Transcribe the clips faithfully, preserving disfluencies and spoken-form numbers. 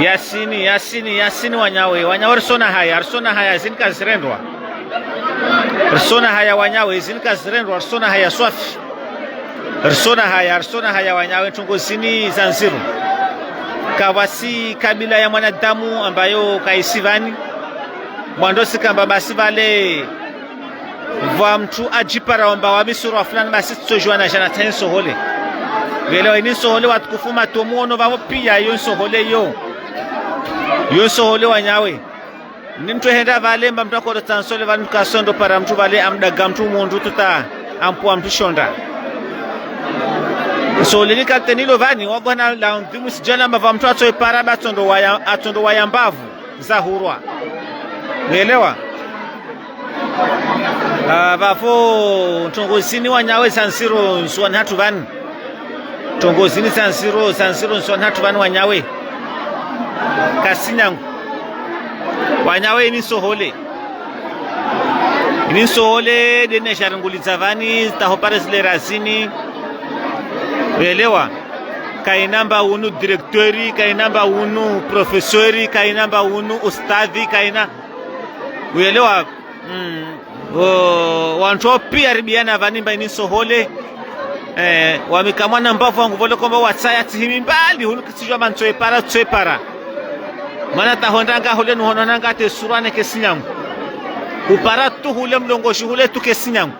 Yasini, Yasini, Yasini wanyawe, wanyawe risona haya, risona haya, zini kazirendwa. Risona haya wanyawe, zini kazirendwa, risona haya swafi. Risona haya, risona haya wanyawe, ntrongo zini za ndziro. Kapvatsi kabila ya mwanadamu ambayo kaisi pvani. Mwando tsikamba basi pvale pvwa mutru adjipara wamba wami surwa fulani basi tsitsodjuwa na djana tsahe ntsohole. Ngelewa ini ntsohole watukufu matomu ono pvapvo piya yo ntsohole yo. Yo ntsohole wanyawe. Ni mutru ehenda pvale mba mutru akodo tsahe ntsohole pvale mutru kasondo para mutru pvale amudaga mutru mundru tuta ampvuwa mutru shonda. Ntsohole ni kalite nilo pvani wagwana la ndhimu sidjana mba pvwa mutru atsoipara ba atsondo waya, atsondo waya mbavu. Zahurwa. Ngelewa. Ah, pvapvo ntrongo zini wanyawe za ndziro nzuwa ni hatru pvani. Ntrongo zini za ndziro, za ndziro nzuwa ni hatru pvani wanyawe. Kasi nyangu. Wanyawe ini ntsohole. Ini ntsohole, dene djaringulidza pvani, taho pare zile razini. Ngelewa. Kaina mba unu directeur, kaina mba unu professeur, kaina mba unu ustadhi, kaina. Uyelewa, mm, o, wantru piya ribiyana pvani mba ini ntsohole. Eh, wami ka mwana mbavu wangu pvole komba watsaya tsihimi mbali, hunu kitsudjuwa mantsoipara, tsoipara. Mana tahonda nga hule nuhono nanga te surwa ne kesi nyangu. Upara tu hule mlongozi hule tu kesi nyangu.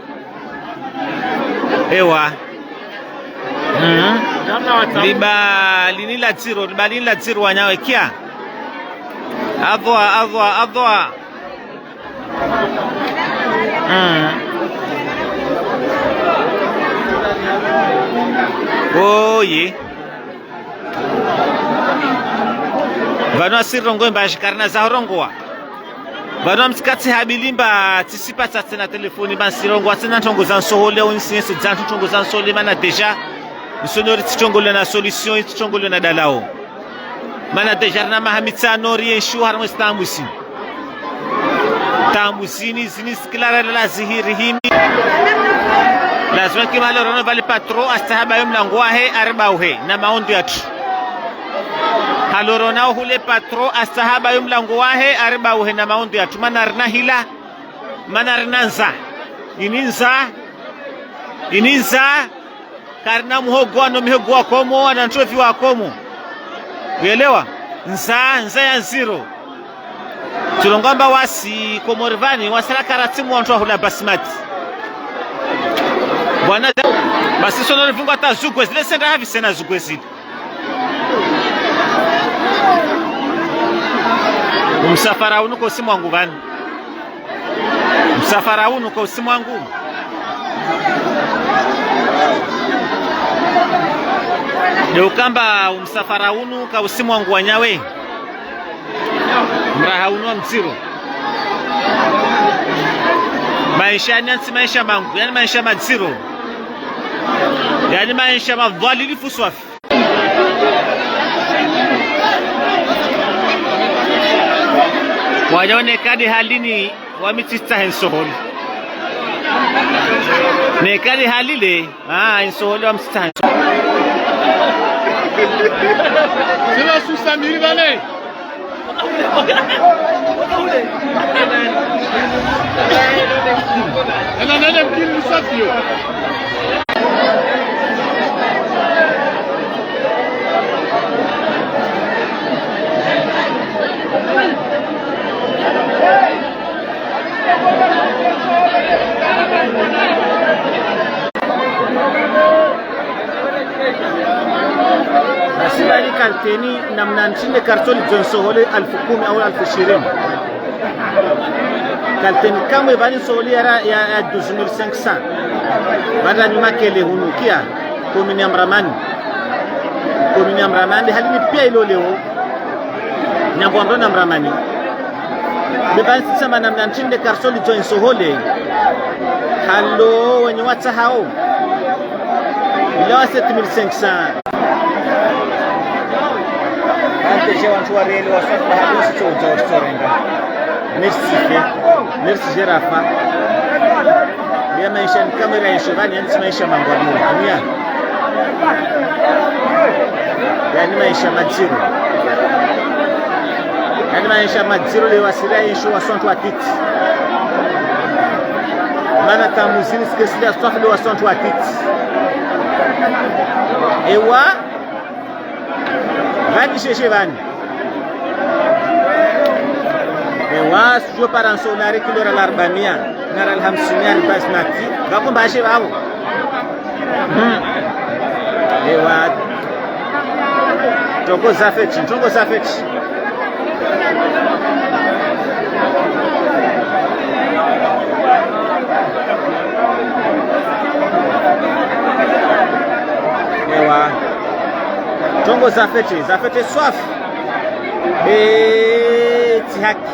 Ewa. Mhm. Liba lini la ndziro, liba lini la ndziro wanyawe kia. Adhwa, adhwa, adhwa. Mhm. Oye. Pvanu asiri rongowe mba shikarina za horongowa. Pvanu amtsikatsi habili mba tsisipa tsatsi na telefoni mba ntsirongowa tsina ntrongo za ntsohole, unsinyese dzantru ntrongo za ntsohole, mana déjà. Nsonori tsitrongo lona solution, tsitrongo lona dalao. Mana déjà rina maha mitsano rienshi harimwa ezi tambu zini. Tambu zini, zini zikila rala zihiri himi. Lazima kima lorono pvale patro, astaha ba yo mlango wahe, aribauhe, na maondo yatru. Halorona uhule patro, astaha ba yo mlango wahe, aribauhe, na maondo yatru. Mana rina hila, mana rina nza. Ini nza, ini nza. Karina muhogo wano mihogo wa komo, wana ntsovi wa komo. Uyelewa? Nza, nza ya ndziro. Tsilongowa mba wasi Komori pvani, wasi rakara tsimu wantru wahula basmati. Bwana, basi sono rivungwa ta zugwe zile senda havi sena zugwe zile. Umsafara unu ko usi mwangu pvani. Msafara unu ka usi mwangu. Nde ukamba umsafara unu ka usi mwangu wanyawe. Mraha unu wa mdziro. Maesha yani yantsi maesha mangu, yani maesha madziro. Yani maesha madhwalilifu swafi. Wanyawe neka nde halini wami tsitsahe ntsohole. Neka nde hali le, ah, ntsohole wami tsitsahe ntsohole. Sina susa miri pvale. Ena nene mkini msafio. Basi bali kalteni namna ntsi nde kartso lidzo ntsohole alfu kumi au alfu shirini. Kalteni kamwe bali ntsohole yara ya, ya douze mille cinq cents. Banda nyuma kele hunu kia, komini ya Mramani. Komini ya Mramani, halini piya ilo leo. Nyambo wa mdona Mramani. Beba ntsi tsamba namna ntsi nde kartso lidzo ntsohole. Halo, wenye watsahao. Ila wa sept mille cinq cents. Ante je wantru wa reli wa swati bahari wa sitso udza wa sitso renga. Merci fe. Merci Jerafa. Ya maesha ni kamera ya shovani, yani si maesha mangu wa dunia. Dunia. Yaani maesha madziro. Yaani maesha madziro leo wasila yesho wa sontru wa titi. Mana tamuzini sikesila swafi leo wa sontru wa titi. Ewa. Vadi sheshe vani. Ewa, sujo para nso nari kilo ra larbamia, nara alhamsinia, basmati. Vakumba ashe vavo. Hmm. Ewa. Trongo za feti, trongo za feti. Ewa. Trongo za feti, za feti swafi. Eh, tsi haki.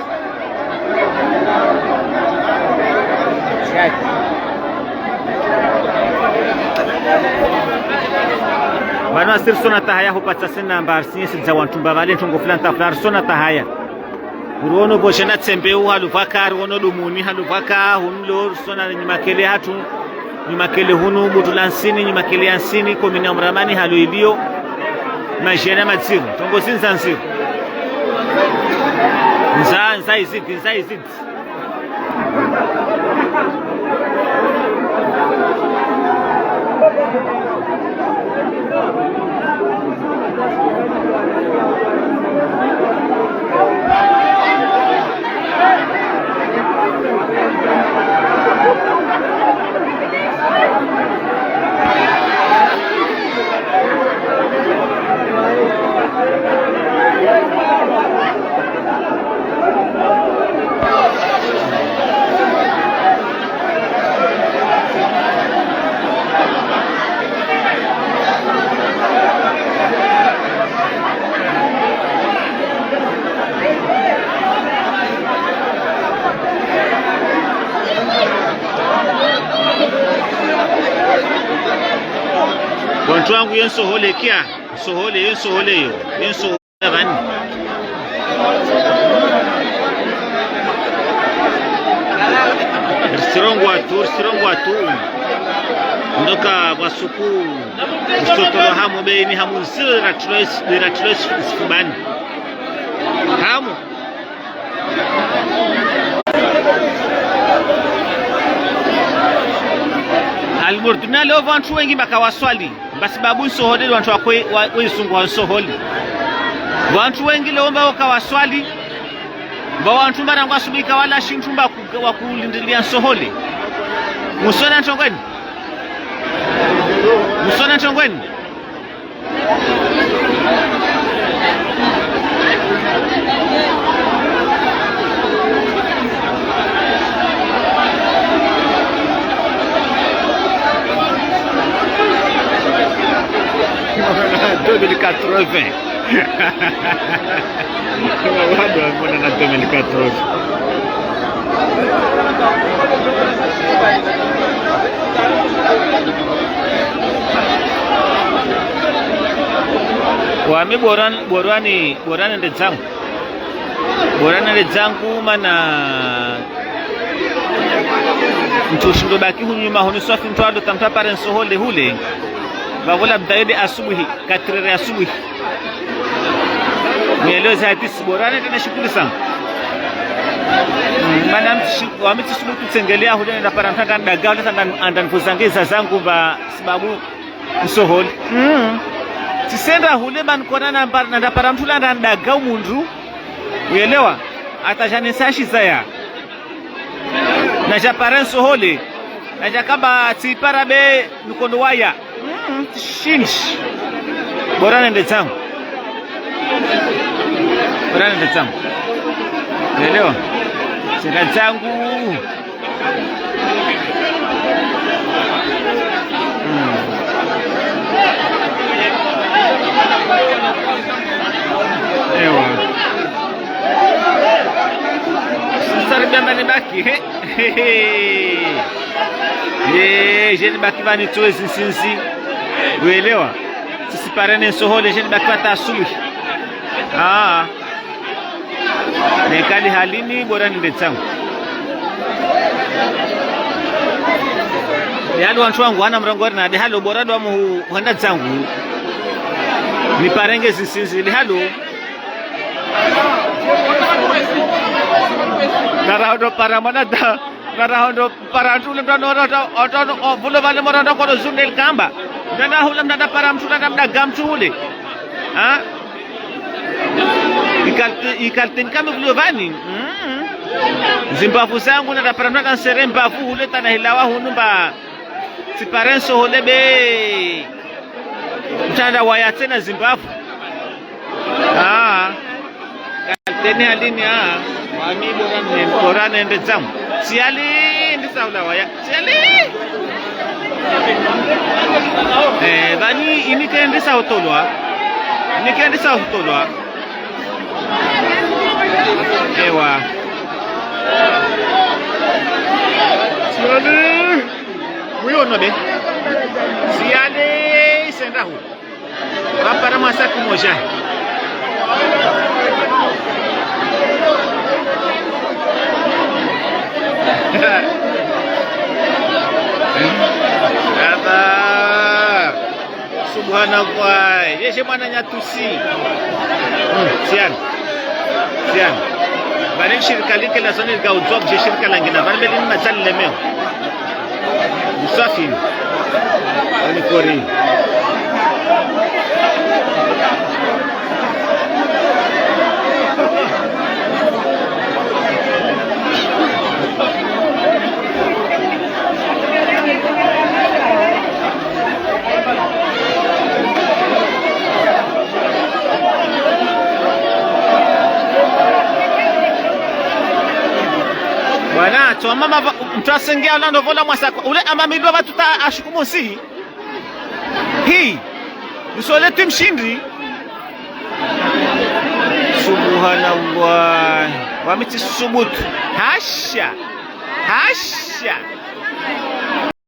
Tsi haki. Vanu asiri sona tahaya hupatsa sina mba arisinyesi dza wantru mba vale ntrongo fulani ta fulani sona tahaya. Uruono boshena tsembe u haluvaka, uruono dumuni haluvaka, humlo sona ni makele hatru. Nyumakele hunu, Butulansini, Nyumakele ya Nsini, komini ya Mramani, halo iliyo, majene madziru, trongo zinza ndziru. Nza, nza izidi, nza izidi. Wantru wangu, ye nsohole kia? Nsohole, ye nsohole yo. Ye nsohole vani. Risirongwa tu, risirongwa tu. Ndoka vwasuku. Usotolo hamu be ini hamu ndziro iratilo is-, iratilo is-, isifubani. Hamu. Almurduna leo vantru wengi mba kawaswali. Mba sibabu nsohole wantru wakwe, wa, wesungu wa nsohole. Wantru wengi leo mba wakawaswali. Mba wantru mba rangu asubuhi kawala shintru mba ku-, wakulindilia nsohole. Musona ntrongo eni. Musona ntrongo eni. Deux mille quatre-vingts. Wadu wamona na deux mille quatre-vingts. Wami bora ni, bora ni, bora nende zangu. Bora nende zangu mana ntsu shindo baki hunu nyuma hunu swafi ntsu ado tamta pare nsohole hule. Vavo labda yende asubuhi, quatre heures asubuhi. Mwelewe ze hadisi bora nende na shughuli zangu. Mm, mana mtsi-, wami tsisubutu tsengelea hule nende para mtru anda ndaga, hule anda, anda nivuzange za zangu mba sibabu nsohole. Mm. Tsisenda hule mba nikona namba, nanda para mtru landa ndaga umundru. Uyelewa? Ata jane sashi zaya. Naja para nsohole. Naja kaba tsipara be nukondo waya. Mm, shindi. Bora nende zangu. Bora nende zangu. Uyelewa? Sika zangu. Mm. Ewa. Sisari bia mani baki, he? He, he. Ye, jeni baki vani tsowe zinsinzi. Uyelewa? Tsisipare ne nsohole, jeni baki vata asubuhi. Ah. Nekali halini bora nende zangu. Yali wantru wangu wana mrongori na de halo bora ndo amu hwenda zangu. Niparenge zisinzili, halo. Narahondo para mwana da, narahondo para ntsu ule mndru ano, ano, ano, o, vulo vale mwana ndo koro zunde likamba. Ndana hula mndru nda para mndru nda mndru ga mndru ule. Ha? Ikalite, ikalite nkame vulo vani. Mm. Zimbavu zangu nda para mndru nda nsere mbavu hule tsena hilawa hunu mba. Tsipare ntsohole be. Mtsanda waya tsena zimbavu. Ah. Kalite ni halini, ah. Wami bora ne, bora nende zamu. Siyali, ndisa hula waya. Siyali. Eh, vani ini ke ndisa hutolwa. Ini ke ndisa hutolwa. Ewa. Siyali. Uyo no be. Siyali, senda hu. Vapara mwa saku moja. Aba. Subhanallah. Yeshe mwananya tusi. Hmm, siyani. Siyani. Vani shirika like la zone ga udzwa kuje shirika langina. Vani mbeli ni matsali lemeo. Msafini. Ani kori. Bwana, twa mama va-, mtwasengea ulando vola mwasako. Ule amamidwa vatuta ashukumu si. Hi. Usole tu mshindri. Subhanallah. Wami tsi subutu. Hasha. Hasha.